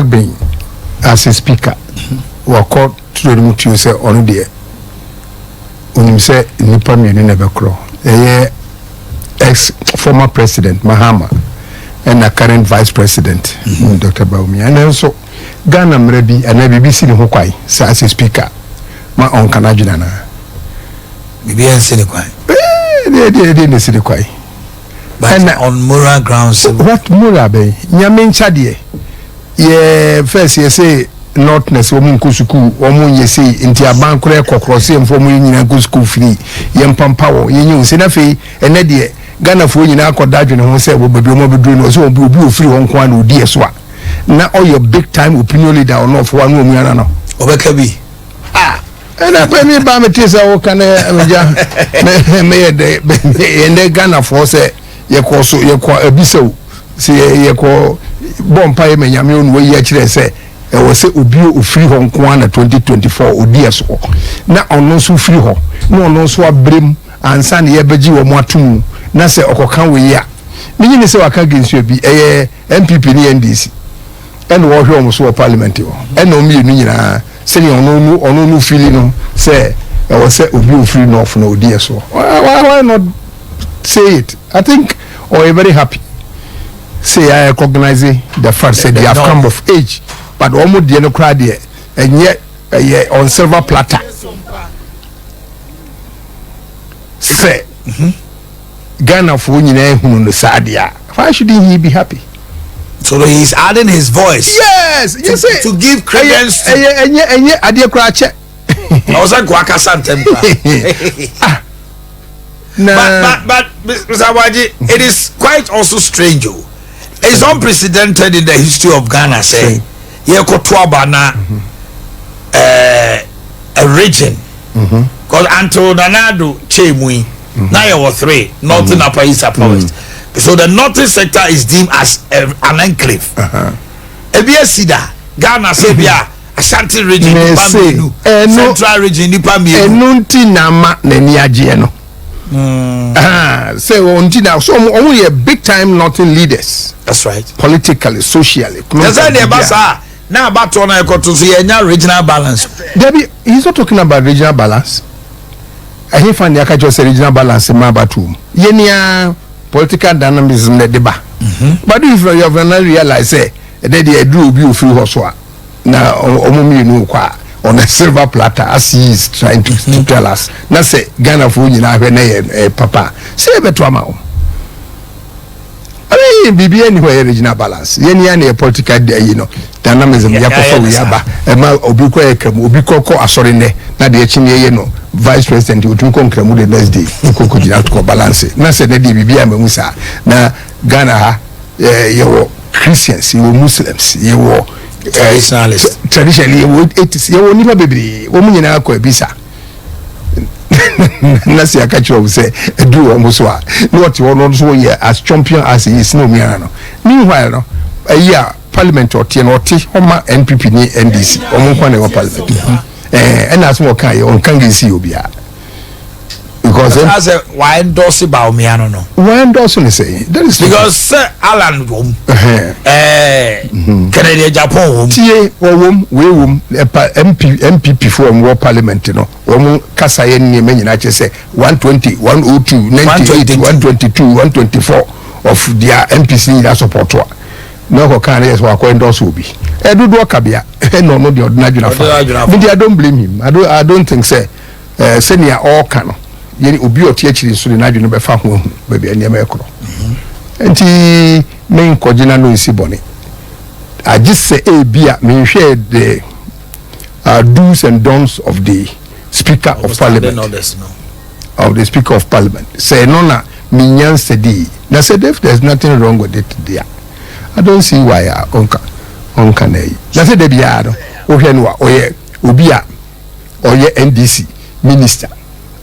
Bagbin as a speaker, wakɔ turo no mu tuo sɛ ɔno deɛ onim sɛ nnipa mmienu na ɛbɛkorɔ, ɛyɛ ex former President Mahama ɛna current Vice President Dr Bawumia. Ɛnna nso Ghana mmerɛ bi anaa biribi si ne ho kwan sɛ as a speaker ma ɔnka n'adwene anaa? Biribi ɛnsi ne kwan. Ɛɛ, deɛ ne si ne kwan. But on moral grounds. What moral bɛn? Nyame nkya deɛ yɛ first yɛ sɛ northerners wɔn nkɔ sukuu, wɔn nyɛ sei, nti aban koraa kɔkorɔ sɛ yɛmfa wɔn nyinaa nkɔ sukuu firi yɛn mpampa wɔ yɛnyɛ wɔn sɛ. N'afei ɛnɛ deɛ Ghanafoɔ nyinaa akɔda adwene ho sɛ wɔ baabi wɔn abɛduro no, ɔsɛ obi ofiri hɔ nko ara na odi yɛ so a na ɔyɛ big time opinion leader ɔno ɔfo ano ɔmu ara no. Ɔbɛka bi. Ah, ɛna pɛ mi ba mi ti sɛ ɔka ne ɛmɛgya mɛyɛ dɛ yɛn dɛ Ghanafoɔ sɛ yɛkɔ so yɛkɔ ebisa o, sɛ yɛkɔ bɔ mpa yɛ mɛ Nyame onu wɔyi akyerɛ sɛ ɛwɔ sɛ obi ofiri hɔ nko ara na 2024 odi ɛso na ɔno nso firi hɔ na ɔno nso abrem ansa na yɛbɛgye wɔn ato mu, na sɛ ɔkɔka wei a menyi ne sɛ waka gensua bi. Ɛyɛ NPP ne NDC ɛna wɔhwɛ wɔn so wɔ parliament hɔ, ɛna wɔn mmienu nyinaa sɛdeɛ ɔno no fili no sɛ ɛwɔ sɛ obi ofiri north na odi ɛso. Why not say it? I think ɔyɛ very happy say I recognize the fact say they have come of age, but wɔn deɛ no koraa deɛ ɛnyɛ, ɛyɛ on silver platter sɛ Ghanafoɔ nyinaa ehunu no saa deɛ a, why shouldn't he be happy? So he is adding his voice. Yes, you say to give credence. Ɛyɛ ɛnyɛ adeɛ koraa kyɛ. Na ɔsɛ nko akasa ntɛm kora. Ah. Na But Mr. Awaji, it is quite also strange o. It's unprecedented in the history of Ghana sɛ yɛkɔto aba na a region. Because until Nana Addo kyɛɛ mu yi, na yɛwɔ three: northern, upper east, upper west. So the northern sector is deemed as an enclave. Ebi esi da Ghana sɛ bi a Ashanti Region nipa mmienu, Central Region nipa mmienu? Ɛnu nti na ama n'ani agyeɛ no. Ah, sɛ wɔn ti na so wɔn yɛ big time northern leaders. That's right. Politically, socially. Yɛsɛ deɛ ɛba saa na abatoɔ no ɛkɔto so, yɛnya regional balance. Debi, he's not talking about regional balance. Ɛhe fa ne aka kyerɛ sɛ regional balance ma abatoɔ mu? Yɛnia political dynamism na ɛde ba. But if you have not realize sɛ ɛdɛ deɛ ɛduru obi ofiri hɔ so a na ɔmo mmienu kɔ a on a silver platter, as he is trying to tell us, na sɛ Ghanafoɔ nyinaa hwɛ na yɛ papa sɛ yɛbɛto ama wo. I mean, biribi ani hɔ yɛ regional balance. Yɛn ni yɛ political de yi no dynamism. Yɛakɔfa wei aba, ɛma obi kɔ yɛ kramu, obi kɔ kɔ asɔre nnɛ na deɛ akyi ne yɛyɛ no vice president, otumi kɔ nkramu the next day kɔ kɔ gyina kɔ balance. Na sɛ ne deɛ biribi ama mu saa na Ghana ha yɛwɔ Christians, yɛwɔ Muslims, yɛwɔ Traditionalist. Traditionally yɛwɔ atheists, yɛwɔ nipa bebree, wɔn nyinaa kɔ ebisa na sɛ aka kyerɛ wɔn sɛ ɛduru wɔn so a na wɔte hɔ no nso yɛ as champion as he is na omiara no. Meanwhile no, ɛyi a parliament ɔteɛ no, ɔte ɔma NPP ne NDC wɔn nkwa na ɛwɔ parliament. Ɛna asɛm ɔka yɛ ɔnka ngesi yɛ obiara because Sɛ wa endorse Bawumia no. Wɔn endorse ne sɛ that is Because sɛ Alan wɔm, Kennedy Agyapong wɔm. Tie, wɔwom wei wom ɛpa MP NPP fo wɔn wɔ parliament no, wɔn kasa yɛ nneɛma nyinaa kyerɛ sɛ 120, 102, 98, 122, 124 of their MPs nyinaa support a na ɔkɔ kan yɛ sɛ wakɔ endorse obi ɛdodoɔ kabea ɛna ɔno deɛ ɔde n'adwene fa mi deɛ, I don't blame him. I don't think sɛ sɛnea ɔɔka no yɛn obi a ɔte akyiri nso de n'adwene bɛfa ho ahu baabi a nneɛma ɛkorɔ, nti me nkɔgyina no nsi bɔne agye sɛ ebi a menhwɛ the do's and don'ts of the Speaker of Parliament Orders no. Of the Speaker of Parliament sɛ ɛno na menya nsɛdi na sɛ if there is nothing wrong with it there, I don't see why a ɔnka na yi na sɛ dabi a no wohwɛ no a ɔyɛ obi a ɔyɛ NDC minister,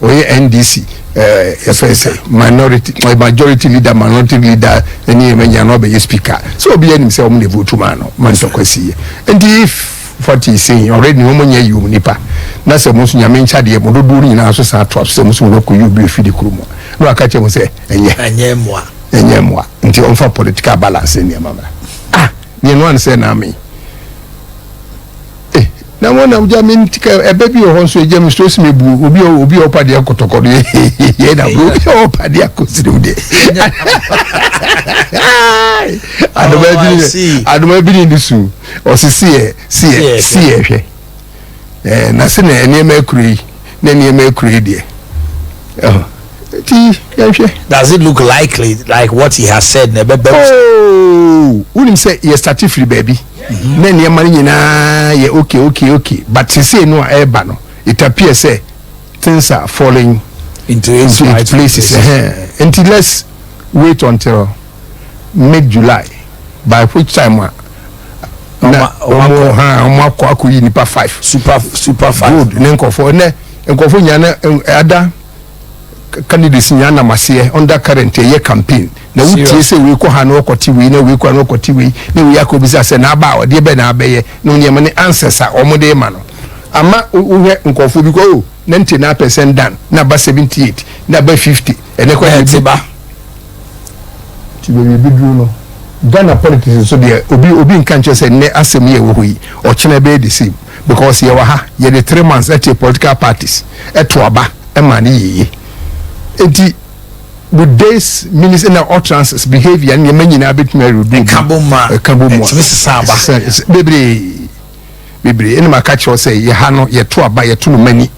ɔyɛ NDC yɛfɛ sɛ minority, majority leader, minority leader ɛne yɛn mɛnya na ɔbɛyɛ speaker sɛ obi anim sɛ ɔmo na vote ma no ma ntɔkwa si yɛ. Nti if what he is saying already wɔn nyɛ yi wɔn nipa na sɛ mo nso Nyame nkyɛ deɛ mo dodoɔ no nyinaa so san ato aso sɛ mo nso mo bɛkɔ yi obi efi de kurom a na waka kyerɛ mo sɛ ɛnyɛ Ɛnyɛ mmoa. Ɛnyɛ mmoa, nti ɔmfa political balance nneɛma mra. Ah, neɛ no ane sɛ naame Na mo nam gya mi nti ka ɛbɛ bi wɔ hɔ nso egya mi so esi mi bu obi a obi a ɔpa deɛ kɔtɔkɔ no yɛ na bro obi a ɔpa deɛ akosiri mu deɛ. Adoma bi ne adoma bi ne ne su ɔsi si yɛ si yɛ si yɛ hwɛ ɛɛ na se na nneɛma ekuro yi na nneɛma ekuro yi deɛ ɛhɔ ti yɛn hwɛ. Does it look likely, like what he has said na ɛbɛ bɛ? Ooo, wunim sɛ yɛ start firi baabi na nneɛma no nyinaa yɛ okay, but sese no a ɛreba no, it appears sɛ things are falling into its into right its places. Nti let's wait until mid July, by which time a na wɔn ha wɔn akɔ akɔyi nipa five. Super five. Good, ne nkɔfo ne nkɔfo nyinaa na ada candidates nyinaa nam aseɛ under current ɛyɛ campaign na wotie sɛ wei kɔ ha na wɔkɔte wei, na wei kɔ ha na wɔkɔte wei, na wei akɔ bisa sɛ n'aba a ɔdeɛ bɛ na abɛyɛ na nneɛma ne answers a wɔn de ma no ama wohwɛ nkɔfo bi kɔ o 99% done na ba 78 na ba 50 ɛnɛ kɔ. Ɛɛ ti ba. Ti baabi ebi duro no, Ghana politics nso deɛ, obi nka nkyɛn sɛ nnɛ asɛm yi ɛwɔ hɔ yi, ɔkyena bɛyɛ the same, because yɛwɔ ha yɛde 3 months ɛte political parties ɛto aba ɛma ne yie. Eti with days, minutes na utterances, behaviour, nneɛma nyinaa bɛtumi aredu. Ɛka bɔ mu a ɛka bɔ mu a ɛtumi sisa aba. Bebree bebree ɛna maka kyerɛw sɛ yɛ ha no yɛto aba, yɛto no mani.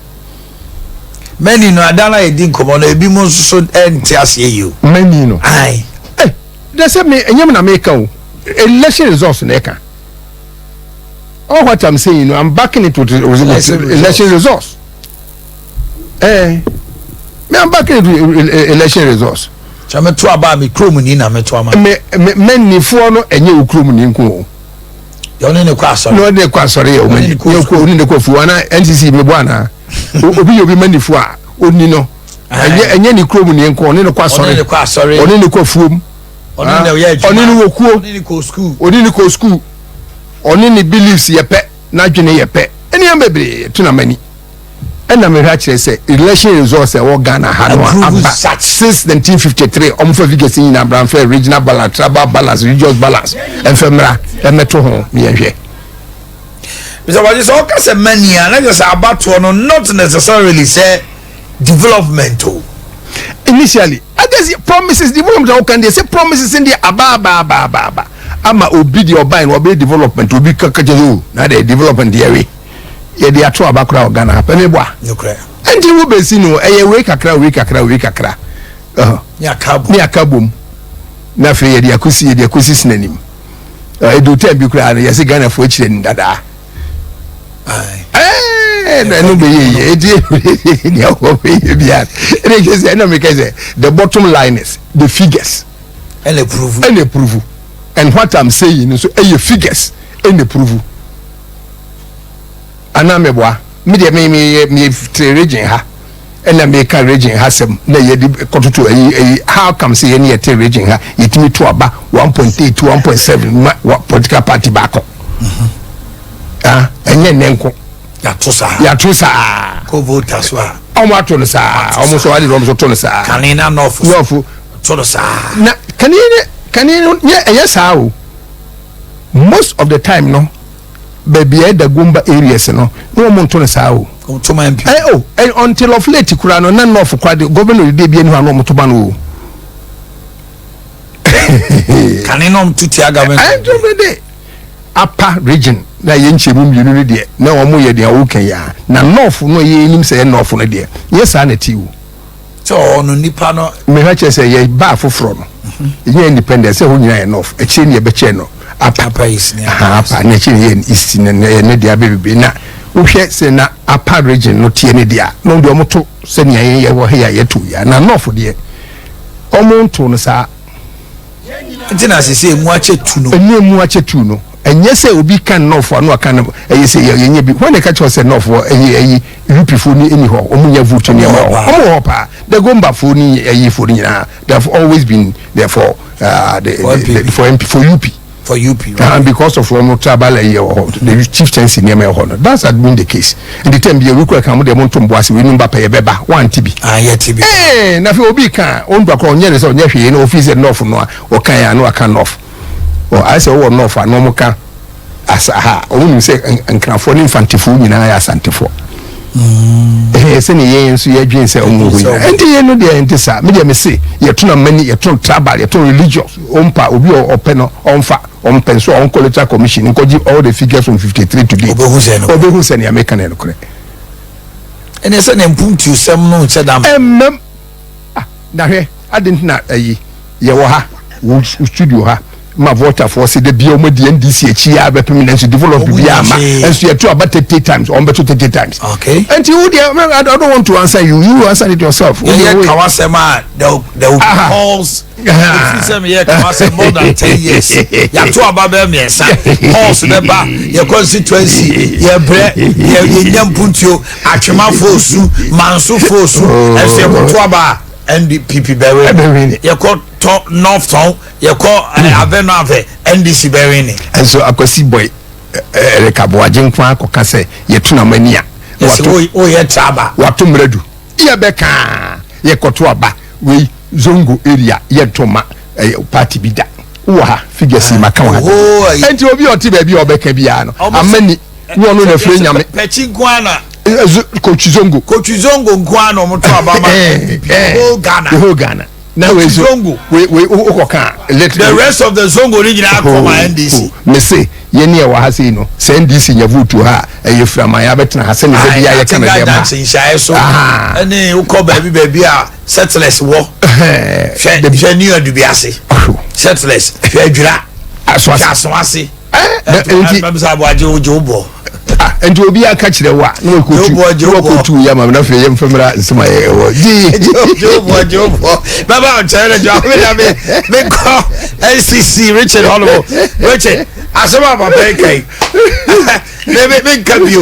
Mani no adana yɛdi nkɔmɔ no, ebi mu nso so ɛnte aseɛ yi o. Mani no. Ayi. Ɛ de sɛ me ɛnyɛ mi na meka o, election results na ɛka. All what I'm saying, I'm backing it with election results. Me, I'm backing it with election results. Sɛ mi to aba, mi kurom ni na mi to ama. Me mɛnifoɔ no, ɛnyɛ o kurom ni nko o. Yɛ ɔne ne kɔ asɔre. Na ɔne ne kɔ asɔre yɛ o mɛni yɛ kɔ ɔne ne kɔ fuo ana NCC mi bɔ ana obi yɛ obi mɛnifoɔ a oni no ɛnyɛ ne kurom ni nko, ɔne ne kɔ asɔre. Ɔne ne kɔ asɔre. Ɔne ne kɔ fuom. Ɔne ne yɛ adwuma. Ɔne ne wɔ kuo. Ɔne ne kɔ school. Ɔne ne kɔ school, ɔne ne beliefs yɛ pɛ, n'adwene yɛ pɛ, ɛnìyɛn bebree to na mani ɛna mehwɛ akyerɛ sɛ election results ɛwɔ Ghana ha no a aba since 1953, ɔmo fɛ figures nyinaa bra nfɛ regional balance, tribal balance, religious balance, ɛnfɛ mmra ɛmɛto ho yɛnhwɛ. Mr. Wagye, sɛ ɔka sɛ mani a, na kyerɛ sɛ abatoɔ no not necessarily sɛ development o. Initially adeɛ promises development a wɔka deɛ sɛ promises deɛ aba aba aba aba aba ama obi deɛ ɔban no ɔbɛyɛ development, obi kaka kyerɛ o na deɛ development deɛ we yɛde ato aba koraa wɔ Ghana ha pɛ meboa. Nokorɛ. Ɛnti wo bɛsi no ɛyɛ wei kakra, wei kakra, wei kakra. Ne aka bom. Ne aka bom na afei yɛde akɔsi sinanim ɛdu time bi koraa no yɛsɛ Ghanafoɔ akyirɛ ni dadaa ɛɛ na ɛno bɛyɛ yie. Eti nea wɔbɛyɛ bia ɛna ɛkyɛ sɛ ɛna meka sɛ the bottom line is the figures. Ɛna prove. Ɛna prove, and what I'm saying nso ɛyɛ figures ɛna prove anaa mɛboa mi deɛ mi tẹ region ha ɛna mi ka region ha sɛm na yɛ de kɔtoto ɛyi. How come sɛ yɛn yɛ te region ha yɛtumi to aba 1.8, 1.7 ma wa political party baako? Ah, ɛnyɛ nnɛ nko. Yàtò saa. Yàtò saa. Kó voter so a. Ɔmo ato no saa, ɔmo so adi ɔmo so to no saa. Kane na nɔɔfo. Nɔɔfo. To no saa. Na kane no nyɛ ɛyɛ saa o. Most of the time no, baabi a ɛda Gomba areas no na wɔn nto no saa o. Ɔmo ma MP. Ɛ o ɛ until of late kura no na nɔɔfo kura de governor de ebi ani hɔ a na wɔn to ba no o. Kane na ɔmo to tia government. Ɛ ntoma de upper region na yɛ nkyɛn mu mmienu no deɛ na wɔn yɛ deɛ wɔka yi a, na nɔɔfo no yɛ anim sɛ yɛ nɔɔfo no deɛ yɛ saa na ti o. Sɛ ɔno nipa no. Mehwɛ kyerɛ sɛ yɛ baa foforɔ no yɛ independent sɛ hɔ nyinaa yɛ north, akyire ne yɛbɛkyɛ no upper. Upper East ne upper na akyire yɛ East ne ne ne deɛ abɛ bebree na wohwɛ sɛ na upper region no tie ne deɛ na wɔn deɛ wɔn to sɛnea yɛn yɛ wɔ ha yɛ a yɛto yɛ, na north deɛ wɔn nto no saa. Nti na sese emu akyɛ tu no. Emu emu akyɛ tu no, ɛnyɛ sɛ obi ka north ano aka no ɛyɛ sɛ yɛ yɛnyɛ bi wɔn na ɛka kyerɛ sɛ north wɔ ɛyi UP fo ni ɛni hɔ, wɔn nyɛ vote nneɛma wɔ wɔn wɔ hɔ paa. The Gomba fo ni ɛyi fo ni nyinaa, they have always been there for For the for MP, for UP. For UP. Because of wɔn tribal ɛyi wɔ hɔ, the chieftaincy nneɛma ɛwɔ hɔ no, that's had been the case. And the time bi ewu kura kan mo deɛ mo ntom bo ase wei numba pɛ yɛ bɛba wɔn ti bi. Ah, yɛ ti bi. Na afei obi kan ondu akora ɔnyɛ ne sɛ ɔnyɛ hwee na ofi sɛ north no a ɔkan yɛ ano aka north ɔ ayɛ sɛ ɔwɔ north a na ɔmo ka. Asa ha ɔmo nim sɛ Nkrafoɔ ne Mfantefoɔ nyinaa yɛ Asantefoɔ. Ɛhɛn sɛnea yɛn nso yɛdwen sɛ ɔmo wɔ hɔ nyinaa. Ɛnti yɛn no deɛ ɛnte saa. Me deɛ me se yɛto na mani, yɛto tribal, yɛto religious. Ɔmpa obi a ɔpɛ no ɔmfa, ɔmpɛ nso a ɔnkɔ Electoral Commission nkɔgye all the figures from 53 to date. Ɔbɛhu sɛ ɛnokorɛ. Ɔbɛhu sɛ nea meka no yɛ nokorɛ. Ɛnneɛ sɛ ne mpuntuosɛm no nhyɛ da. Ɛmmam. Ah, na hwɛ, adɛn nti na ayi, yɛwɔ ha, wo studio ha, ma Voltafoɔ se da bia wɔn adi NDC akyi a bɛpem nanso develop bi ama, nso yɛto aba 30 times, wɔn bɛto 30 times. Okay. Nti wo deɛ, I don't want to answer you, you answer it yourself. Yɛyɛ kawasɛm a, there will be calls. Ɛfiri sɛ meyɛ kawasɛm more than 10 years. Yɛato aba bɛɛ mmiɛnsa. Calls bɛba, yɛ constituency, yɛbrɛ, yɛnya mpuntuo. Atwemafoɔ su, Mansofoɔ su, ɛsɛ yɛkɔto aba a NDPP bɛwin. Yɛkɔ tɔ North Tɔn, yɛkɔ Avɛ no Avɛ, NDC bɛwin. Ɛnso Akwasi Boy Eric Aboagye nko akɔka sɛ yɛto na mani a. Yɛsɛ woyɛ traba. Wato mmerɛdu. Yɛbɛka yɛkɔto aba wei Zongo area yɛnto ma party bi da. Wɔ ha figures yi maka wɔ ha. Enti obi a ɔte baabi a ɔbɛka biara no amani ne ɔno na afiri Nyame. Pɛkyi nko ara na. Kotwi Zongo. Kotwi Zongo nko ara na ɔmo to aba ma NPP. The whole Ghana. The whole Ghana. Na wei so Zongo. Wei wei wokɔ ka. The rest of the Zongo ni nyinaa kɔ ma NDC. Mese yɛn ni ɛwɔ ha sei no sɛ NDC nya vote ha a ɛyɛ firaman abɛtena ha sɛne sɛ bia yɛka no dɛm ha. Nhyiaeɛ so ɛne wokɔ baabi baabi a settlers wɔ. Hwɛ hwɛ New Adubiase. Settlers hwɛ Adwira. Asoase. Asoase. Nti nti obi aka kyerɛ wo a na wakɔtu yɛ ama na afei yɛmfa mmra nsɛm a ɛwɔ bɛba nkyɛn no dwa meda me mekɔ NCC Richard hɔnom. Richard, asɛm a papa yi kai menka bio,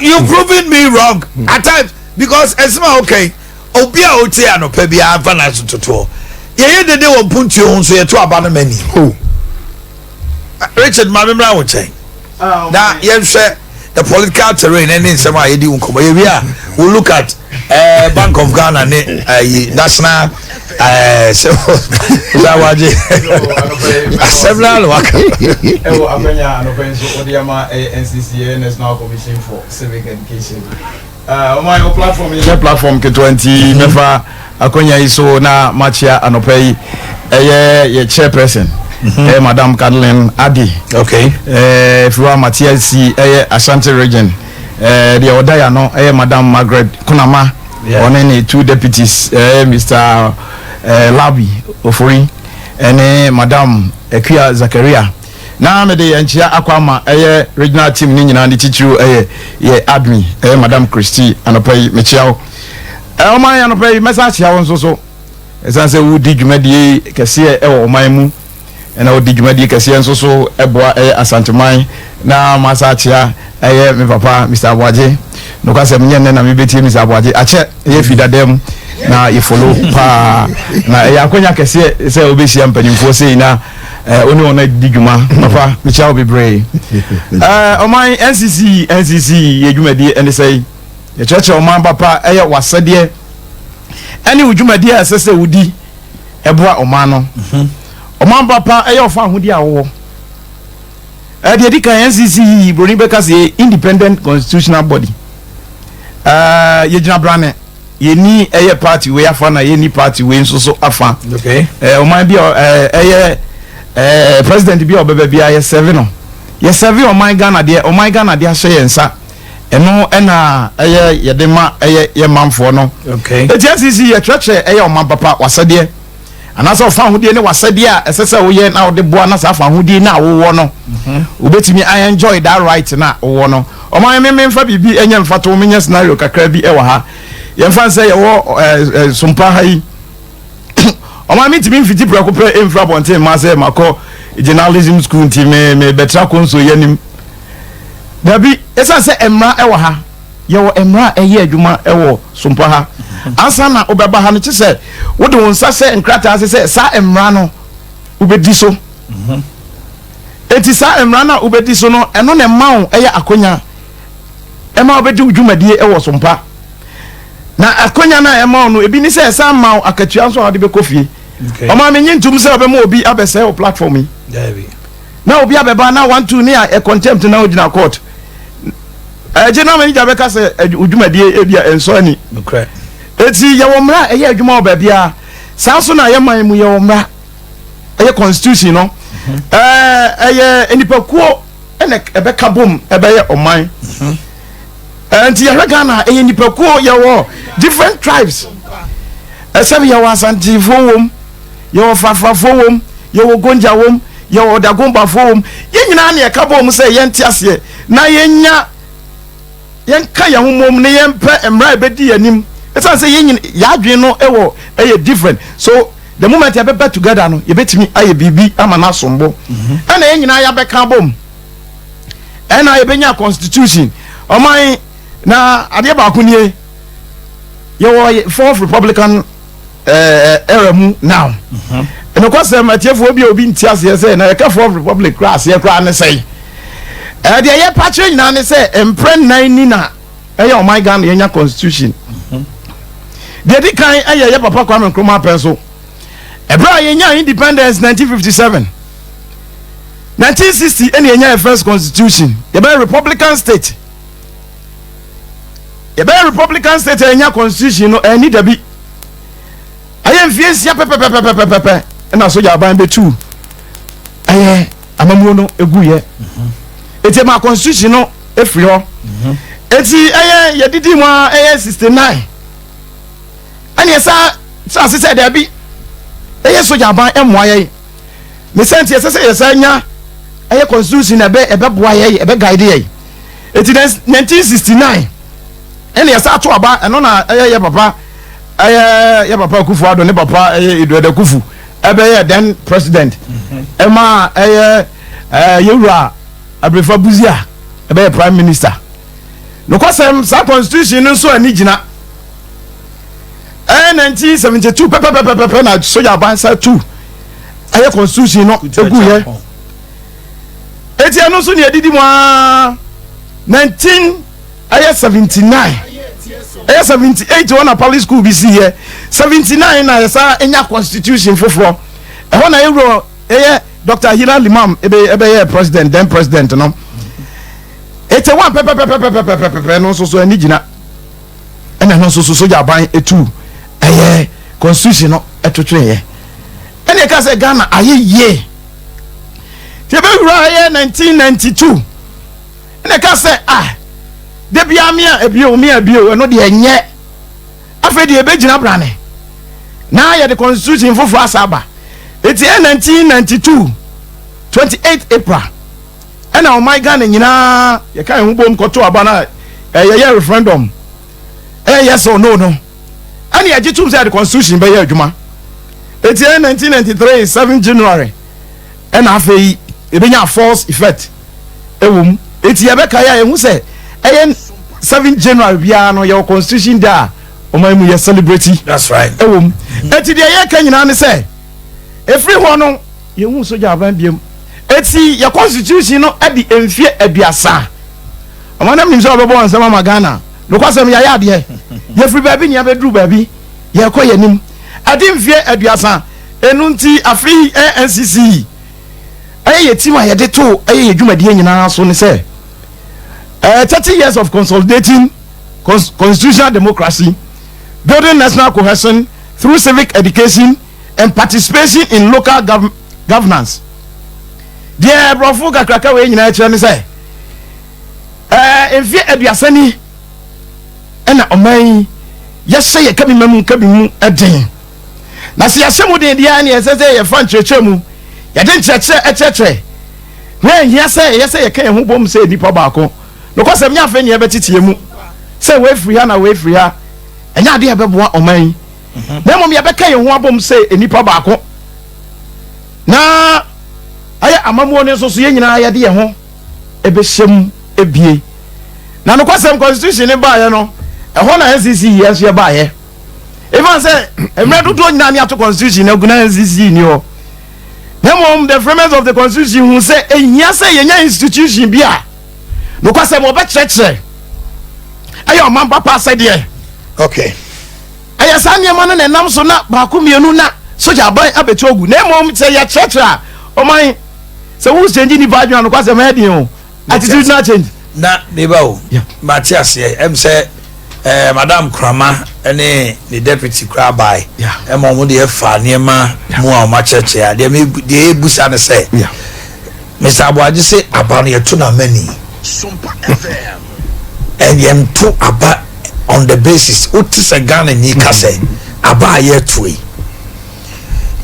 you proving me wrong at times because ɛsɛm a wokai, obi a wotie anɔpa biara mfa no aso totoɔ yɛyɛ dede wɔ mpontuo ho nso yɛto aba no mani. Richard, maame, mmra wo nkyɛn na yɛnhwɛ the political terrain ɛne nsɛm a yɛdi nkɔmɔ. Yɛwie a, we look at Bank of Ghana ne national sɛ wagye asɛm na alo waka. Ɛwɔ akwanya anɔpɛ nso wɔde ama ɛyɛ NCC, National Commission for Civic Education. Ɔmo ayɛ platform yi nyɛ platform ketewa, nti mɛfa akwanya yi so na makyia anɔpɛ yi ɛyɛ yɛ chairperson, ɛyɛ Madam Kathleen Adi. Firiwa Matia si ɛyɛ Ashanti Region, deɛ ɔda ya no ɛyɛ Madam Margaret Kunama, ɔne ne two deputies, ɛyɛ Mr Labi Ofori ɛne Madam Akua Zakaria. Na mede yɛn nkyia akɔ ama ɛyɛ regional team ne nyinaa, ne titiriw ɛyɛ yɛ admin, ɛyɛ Madam Christy. Anɔpa yi mekyia wo. Ɔman, anɔpa yi mɛsa akyia wo nso so, ɛsiane sɛ wodi dwumadie kɛseɛ ɛwɔ ɔman mu, ɛna wodi dwumadie kɛseɛ nso so ɛboa ɛyɛ Asanteman. Na masa akyia ɛyɛ me papa Mr Aboagye. Nokwasɛm nyɛ nnɛ na mebɛtie Mr Aboagye, akyɛ ɛyɛ fi dada mu na yɛfollow paa, na ɛyɛ akwanya kɛseɛ sɛ wobɛhyia mpanimfoɔ sei na wo ne wɔn adi dwuma. Papa, mekyia wo bebree. Ɔman, NCC yɛ dwumadie ɛne sɛ yɛkyerɛkyerɛ ɔman papa ɛyɛ w'asɛdeɛ ɛne wo dwumadie a ɛsɛ sɛ wodi ɛboa ɔman no. Ɔman papa ɛyɛ ɔfa ahodie a wowɔ. Ɛdeɛ di kan, NCC yi, broni bɛka sɛ yɛ independent constitutional body. Yɛgyina brane, yɛni ɛyɛ party wei afa na yɛni party wei nso so afa. Ɔman bi a ɛyɛ president bi a ɔbɛba bi a yɛsɛve no, yɛsɛve ɔman Ghana. Deɛ ɔman Ghana de ahyɛ yɛn nsa, ɛno ɛna ɛyɛ yɛde ma ɛyɛ yɛ manfoɔ no. Eti NCC yɛkyerɛkyerɛ ɛyɛ ɔman papa wasɛdeɛ anaasɛ ɔfa ahodie ne wasɛdeɛ a ɛsɛ sɛ woyɛ na wode boa na saa fa ahodie na wowɔ no, wobɛtumi I enjoy that right na wowɔ no. Ɔman, me memfa biribi ɛnyɛ mfato, menyɛ scenario kakra bi ɛwɔ ha. Yɛmfa sɛ yɛwɔ Sompa ha yi. Ɔman, mentumi mfiti prɛko pɛ ɛmfiri abɔnten ma sɛ makɔ journalism school nti me mebɛtra konso yɛ anim. Dabi, ɛsiane sɛ mmara ɛwɔ ha, yɛwɔ mmara a ɛyɛ adwuma ɛwɔ Sompa ha. Ansa na wobɛba ha no, kye sɛ wode wo nsa sɛ nkrataa ase sɛ saa mmara no wobɛdi so. Enti saa mmara no a wobɛdi so no, ɛno na ɛma wo ɛyɛ akonya ɛma wobɛdi wo dwumadie ɛwɔ Sompa. Na akonya no a ɛma wo no, ebi ne sɛ ɛsan ma wo akatua nso a wode bɛkɔ fie. Ɔma menye ntom sɛ wobɛma obi abɛsɛe wo platform yi. Dabi. Na obi abɛba na 1 2 ne a contempt na ogyina court. Ɛgye na manager bɛka sɛ odwumadie ebi a ɛnsɔ ani. Eti yɛwɔ mmara a ɛyɛ adwuma wɔ baabiara. Saa nso na yɛ man mu yɛwɔ mmara, ɛyɛ constitution no. Ɛyɛ nipakuo ɛna ɛbɛka bom ɛbɛyɛ ɔman. Nti yɛhwɛ Ghana, ɛyɛ nipakuo, yɛwɔ different tribes. Ɛsɛ yɛwɔ Asantefoɔ wom, yɛwɔ Frafrafoɔ wom, yɛwɔ Gonja wom, yɛwɔ Dagombafoɔ wom. Yɛn nyinaa ne ɛka bom sɛ yɛnte aseɛ na yɛnya yɛnka yɛn ho mmom ne yɛmpɛ mmara a ɛbɛdi yɛn anim, ɛsiane sɛ yɛn nyina yɛadwene no ɛwɔ ɛyɛ different. So the moment yɛbɛba together no, yɛbɛtumi ayɛ biribi ama no asombo. Ɛna yɛn nyinaa yɛabɛka bom ɛna yɛbɛnya constitution. Ɔman na adeɛ baako nie, yɛwɔ Fourth Republican era mu now. Nokwasɛm, atiefoɔ bi a obi nti aseɛ sɛ na yɛka Fourth Republic kora aseɛ koraa ne sɛe. Deɛ yɛpa kyerɛ nyinaa ne sɛ mprɛ nnan ni na ɛyɛ ɔman Ghana yɛnya constitution. Deɛ di kan ɛyɛ yɛ papa Kwame Nkrumah pɛn so, ɛberɛ a yɛnya independence 1957. 1960 ɛna yɛnya yɛ first constitution. Yɛbɛyɛ republican state, yɛbɛyɛ republican state a yɛnya constitution no ɛni dabi. Ɛyɛ mfie 6 pɛpɛpɛpɛpɛpɛ ɛna sogya aban bɛtu ɛyɛ amamuo no eguyɛ, eti ma constitution no efiri hɔ. Eti ɛyɛ yɛdidi mu a ɛyɛ 69 ɛna yɛsa sɛ ase sɛ dɛbi, ɛyɛ sogya aban ɛmoa yɛn ne sɛ nti ɛsɛ sɛ yɛsa nya ɛyɛ constitution na ɛbɛboa yɛn, ɛbɛ guide yɛn. Eti 1969 ɛna yɛsa ato aba. Ɛno na ɛyɛ yɛ papa, ɛyɛ yɛ papa Akufo Addo ne papa ɛyɛ Edward Akuffo ɛbɛyɛ then president, ɛma ɛyɛ yɛwura Abrefa Busia ɛbɛyɛ prime minister. Nokwasɛm, saa constitution no nso ani gyina. Ɛyɛ 1972 pɛpɛpɛpɛpɛ na soja aban sa tu ɛyɛ constitution no egu yɛ. Eti ɛno nso ne edidi mu aa 19 ɛyɛ 79, ɛyɛ 78 wɔn na public school bi si yɛ. 79 na yɛsa enya constitution foforɔ. Ɛhɔ na ewura ɛyɛ Dr Hilla Limann ɛbɛyɛ president, then president no. 81 pɛpɛpɛpɛpɛpɛpɛ no nso so ani gyina. Ɛna ɛno nso so soja aban etu ɛyɛ constitution no ɛtwitwi yɛ. Ɛna ɛka sɛ Ghana ayɛ yie tí ɛbɛwura ɛyɛ 1992. Ɛna ɛka sɛ, ah, debia mia ebio mia ebio, ɛno deɛ ɛnyɛ. Afei deɛ ɛbɛgyina brane na yɛde constitution foforɔ asa aba. Eti ɛ 1992 28 April ɛna ɔman Ghana nyinaa yɛka yɛn ho bom kɔto aba na ɛyɛ referendum, ɛyɛ yes or no no. Ɛna yɛgye tum sɛ yɛde constitution bɛyɛ adwuma. Eti ɛ 1993 7 January ɛna afei ebɛnya force effect ɛwɔ mu. Eti yɛbɛka yɛ a yɛhu sɛ ɛyɛ 7 January biara no yɛwɔ Constitution Day a ɔman mu yɛ celebrate. That's right. Ɛwɔ mu. Eti deɛ yɛka nyinaa ne sɛ efiri hɔ no yɛhu sogya aban biem. Eti yɛ constitution no ɛde mfie 30. Ɔman nam nim sɛ ɔbɛbɔ wɔn nsɛm ama Ghana. Nokwasɛm, yɛayɛ adeɛ, yɛfiri baabi nea bɛduru baabi, yɛkɔ yɛn anim. Ɛde mfie 30 enu nti afei ɛyɛ NCC ɛyɛ yɛ team a yɛde to ɛyɛ yɛ dwumadie nyinaa so ne sɛ 30 years of consolidating constitutional democracy, building national cohesion through civic education and participation in local governance. Deɛ aborɔfo kakraka wei nyinaa kyerɛ ne sɛ mfeɛ 30 ni ɛna ɔman yi yɛhyɛ yɛ kabima mu kabi mu ɛden. Na sɛ yɛhyɛ mu den deɛ, ne ɛsɛ sɛ yɛfa nkyerɛkyerɛ mu, yɛde nkyerɛkyerɛ ɛkyerɛkyerɛ na ɛhia sɛ ɛyɛ sɛ yɛka yɛn ho bom sɛ nipa baako. Nokwasɛm, nyɛ afei ne yɛbɛtete mu sɛ wɔafiri ha na wɔafiri ha. Ɛnyɛ adeɛ a ɛbɛboa ɔman yi, na mmom yɛbɛka yɛn ho abom sɛ nipa baako na ɛyɛ amammuo no nso so yɛn nyinaa yɛde yɛn ho ɛbɛhyɛ mu ebie. Na nokwasɛm, constitution ne baayɛ no, ɛhɔ na NCC yɛ nso yɛ baayɛ. Even sɛ mmerɛ dodoɔ nyinaa ne ato constitution na agu na NCC ni hɔ, na mmom the framers of the constitution hu sɛ ehia sɛ yɛnya institution bi a nokwasɛm wɔbɛkyerɛkyerɛ ɛyɛ ɔman papa sɛdeɛ ɛyɛ saa nneɛma no na ɛnam so na baako mmienu na sogya aban abɛtu agu. Na mmom sɛ yɛkyerɛkyerɛ a, ɔman Sɛ wo change nipa adwene a, nokwasɛm ɛyɛ den o. Attitudinal change. Na meba o, mate aseɛ. Ɛm sɛ Madam Krama ne ne deputy koraa bae ɛma wɔn deɛ fa nneɛma mu a wɔn akyerɛkyerɛ a, deɛ me deɛ ebusa ne sɛ, Mr. Aboagye se aba no yɛto no amani and yɛnto aba on the basis wote sɛ Ghana ni ka sɛ aba a yɛto yi,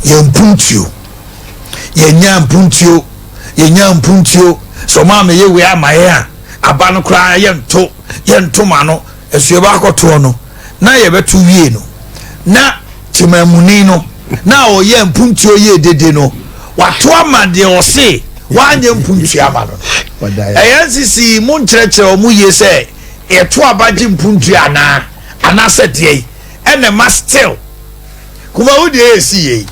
yɛn mpuntuo, yɛnya mpuntuo, yɛnya mpuntuo sɛ ɔmo ama yɛ wei ama yɛn a, aba no koraa yɛnto, yɛnto ma no ɛso yɛbɛ akɔtoɔ no na yɛbɛto wie no, na temamuni no na ɔyɛ mpuntuo yɛ dede no, wato ama deɛ ɔse wanyɛ mpuntuo ama no. Ɛyɛ nsisi mu nkyerɛkyerɛ ɔmo yie sɛ yɛto aba gye mpuntuo anaa anaasɛ deɛ yi ɛna ma still Kumawu deɛ ɛsi yie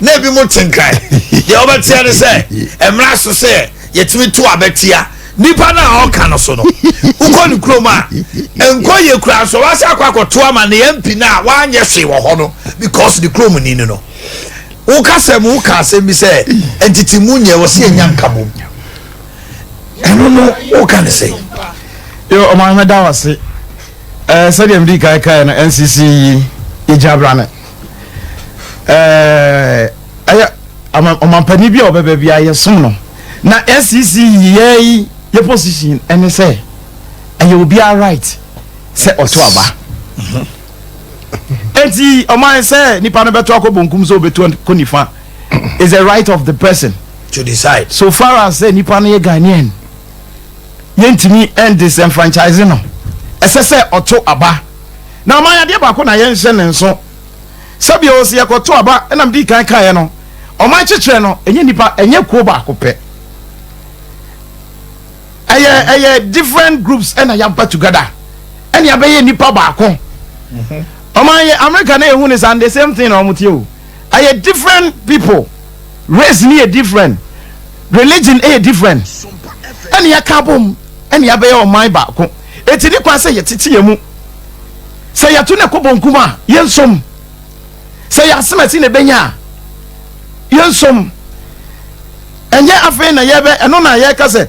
na ebi mo te Nkran deɛ ɔbɛteɛ ne sɛ mmara so sɛ yɛtumi to abɛtia nipa no a ɔka no so no, wokɔ ne kurom a nkɔ yie kura nso wasa akɔ akɔto ama ne MP no a wanyɛ hwee wɔ hɔ no, because ne kurom ni no. Woka sɛ mu woka asɛm bi sɛ ntete mu nyɛ wɔ sɛ yɛnya nkabom, ɛno no woka ne sɛ Yo, ɔman, mɛda wo ase. Sɛdeɛ mede kae kae no, NCC yi yɛgyina brane. Ɛyɛ ɔmampanin bi a ɔbɛba bi a yɛsom no, na NCC yi yɛ yi yɛ position ɛne sɛ ɛyɛ obiara right sɛ ɔto aba. Eti ɔman sɛ nipa no bɛto akɔ bonkum sɛ ɔbɛto akɔ nifa is the right of the person to decide. So far as sɛ nipa no yɛ Ghanaian, yɛntumi disenfranchise no. Ɛsɛ sɛ ɔto aba. Na ɔman, adeɛ baako na yɛnhyɛ ne nso, sɛbi o, sɛ yɛkɔto aba, ɛnam di kan kaeɛ no, ɔman kyekyerɛ no ɛnyɛ nipa, ɛnyɛ kuo baako pɛ, ɛyɛ different groups ɛna yɛaba together ɛna yɛabɛyɛ nipa baako. Ɔman yɛ America na ehu ne sa, the same thing na wɔn tie o. Ɛyɛ different people, race ni yɛ different, religion ɛyɛ different, ɛna yɛaka abom ɛna yɛabɛyɛ ɔman baako. Eti ne kwan sɛ yɛtete yɛn mu sɛ yɛto ne kɔ bonkum a, yɛnsom sɛ yɛasemɛsi na ebenya a, yɛnsom. Ɛnyɛ afei na yɛbɛ ɛno na yɛka sɛ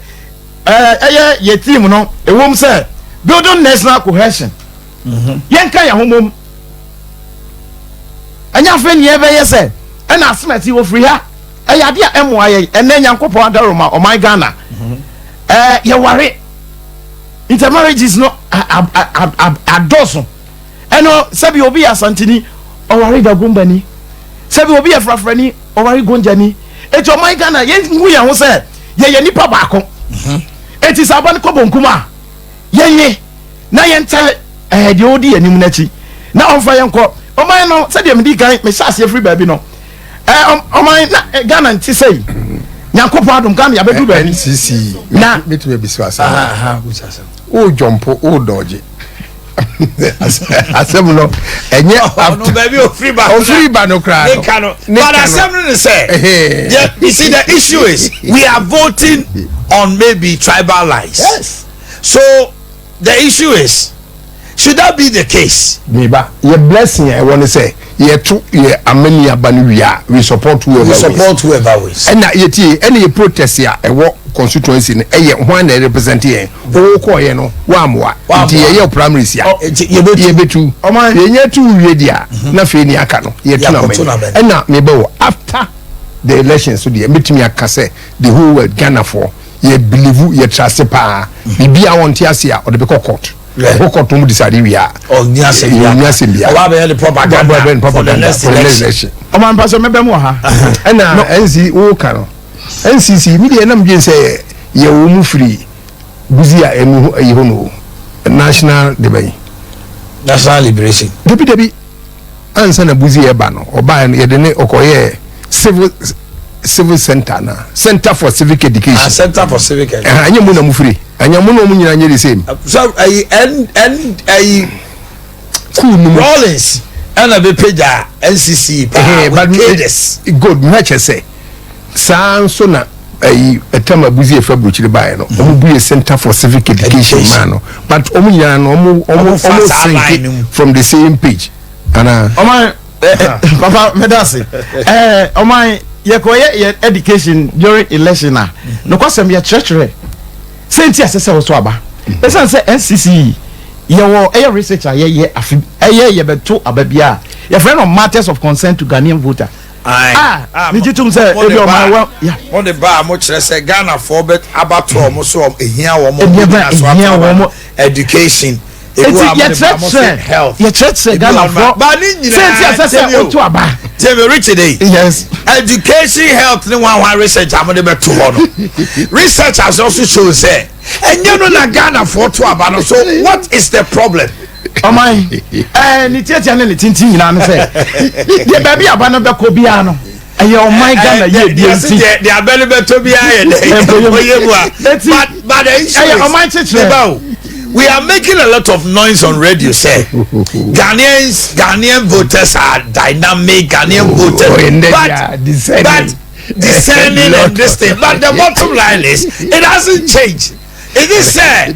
ɛyɛ yɛ team no ewom sɛ building national cohesion. Yɛnka yɛn ho mom. Ɛnyɛ afei ne yɛbɛyɛ sɛ ɛna asemɛsi ofiri ha. Ɛyɛ adeɛ a ɛmmoa yɛn. Ɛnɛ Nyankopɔn adaroma ɔman Ghana, yɛware intermarriages no adɔɔso. Ɛno sɛbi obi yɛ Asantini, ɔware Dagombani, sɛbi obi yɛ Frafrani, ɔware Gonjani. Eti ɔman Ghana, yɛnhu yɛn ho sɛ yɛyɛ nipa baako. Eti sɛ aba no kɔ bonkum a, yɛnye na yɛnkyɛ deɛ ɔdi yɛn anim n'akyi na ɔmfa yɛn kɔ. Ɔman no, sɛdeɛ medi kan mehyɛ aseɛ firi baabi no, ɔman na Ghana nte sɛ yi. Nyankopɔn adom, Ghana yɛabɛduru baabi. NCC na mɛtumi abisa asɛm? Wo jump, wo dodge asɛm no, ɛnyɛ ɔno baabi ofiri ba. Ofiri ba no koraa no ne no, but asɛm no ne sɛ, you see, the issue is we are voting on maybe tribal lines. So the issue is, should that be the case? Meba, yɛ blessing a ɛwɔ ne sɛ yɛto yɛ amani aba no wie a, we support whoever. We support whoever wins. Ɛna yɛtie, ɛna yɛ protest a ɛwɔ constituency no, ɛyɛ hwan na ɛrepresent yɛn? Owó kɔɔyɛ no wammoa, nti yɛyɛ primaries a yɛbɛtu, yɛnyɛ tu wie di a, na afei ni aka no yɛtu na mani. Ɛna mebɛ wɔ after the election so deɛ, mɛtumi aka sɛ the whole world, Ghanafoɔ yɛ believe, yɛ trust paa. Biribi a wɔnte ase a, ɔde bɛkɔ court. Ɔkɔ court, wɔn decide wie a, ɔni asɛm bi ɔni asɛm bi a ɔba abɛyɛ de propaganda for the next election. Ɔman pa sɛ mɛbɛ mu wɔ ha. Ɛna NC wo ka no, NCC mi deɛ, ɛnam dwen sɛ yɛ wɔ mu firi Busia ɛnu ɛyi hɔ no, national de bɛyi. National liberation. Dabi dabi, ansa na Busia ɛba no, ɔbaa no yɛde ne ɔkɔyɛ civil center na Center for Civic Education. Ah, Center for Civic Education. Ɛhɛn, ɛnyɛ mu na mu firi, ɛnyɛ mu na ɔmu nyinaa nyɛ the same. So ɛyi n n ɛyi cool no mu. Rawlings ɛna bɛ pagya NCC paa with cadres. Good, mɛ kyɛ sɛ saa nso na ɛyi ɛtam Abuzi efa burukyiri baayɛ no, ɔmo bu yɛ Center for Civic Education maa no, but ɔmo nyinaa no ɔmo sink from the same page ana. Ɔman papa, mɛda ase. Ɔman. Yɛkɔyɛ yɛ education during election a, nokwasɛm, yɛkyerɛkyerɛ sɛ nti ɛsɛ sɛ wɔso aba, ɛsiane sɛ NCC yɛwɔ ɛyɛ research a yɛyɛ afe, ɛyɛ yɛbɛto aba bi a yɛfrɛ no Matters of Concern to Ghanaian Voter. Ah, megye tom sɛ ebi ɔman wɔ ya. Mo de ba a, mo kyerɛ sɛ Ghanafoɔ bɛ abato ɔmo so, ɔmo ehia wɔn. Nneɛma ehia wɔn. Education. Eti yɛkyerɛkyerɛ yɛkyerɛkyerɛ Ghanafoɔ ba ne nyinaa sɛ nti ɛsɛ sɛ woto aba. Tẹ̀mí Richard yi. Yes. Education, health ni wọn àwọn research a mo de bɛ to hɔ no, research has also shown sɛ ɛnyɛ no na Ghanafoɔ to aba no. So what is the problem? Ɔman ne tiatia ne ne tenten nyinaa no sɛ deɛ baabi aba no bɛkɔ biara no, ɛyɛ ɔman Ghana yie bie nti. Deɛ abɛ no bɛtɔ biara yɛ dɛ ɔyɛ mu a, but the issue ɛyɛ is ɔman kyekyerɛ. Meba o, we are making a lot of noise on radio sɛ Ghanaian voters are dynamic, Ghanaian voters Oh, and then but they are discerning. But discerning and this thing, but the bottom line is it hasn't changed. It is sɛ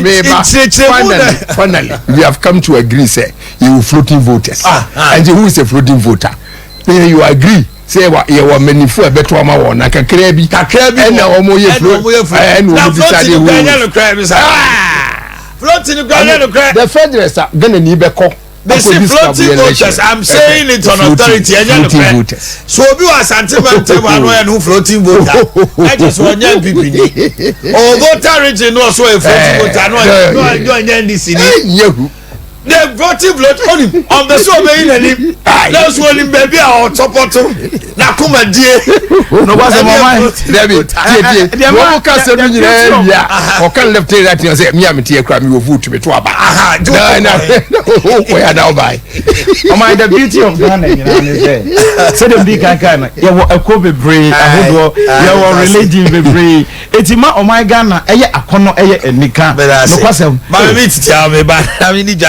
Meba, nkyerɛkyerɛmu finally, na finally, we have come to agree sɛ you floating voters. Ah, ah. And who is a floating voter? Then you agree sɛ yɛ wɔ manyinfo a ɛbɛto ama wɔn na kakra bi. Kakra bi. Ɛna wɔn yɛ ɛna float wɔn yɛ float. Ɛna Na wɔn decide floating who. kura nyɛ no kura bi sa, floating kura nyɛ no kura. The federals a Ghana ni bɛ kɔ. They say floating voters. I'm saying it on authority, ɛnyɛ no Floating korɛ. voters. So obi wɔ Asante mantam ano yɛ no floating voter, ɛkyɛ sɛ ɔnyɛ NPP ni ɔwɔ Volta Region no, ɔso yɛ floating voter no, ɔnyɛ ɔnyɛ NDC ni. Yehu. The voting float onim ɔmpɛ sɛ ɔbɛyi n'anim na so onim baabi a ɔtɔpɔto n'akoma die. Nokwasɛm, ɔman Dabi, tie tie, deɛ wɔn mo kasa no the beauty nyinaa of- wia ɔka left and right sɛ mi a mi ti yɛ kura mi wɔ vote mi to aba. Aha, nti Na na o kɔ ya na o ba yi. Ɔman, the beauty of Ghana nyinaa ne sɛ, sɛdeɛ mdi kankan no, yɛwɔ ɛkɔ bebree ahodoɔ, yɛwɔ religion bebree, eti ma ɔman Ghana ɛyɛ akɔnɔ, ɛyɛ anika, nokwasɛm. Maame mi titi a mi ba na mi ni gya.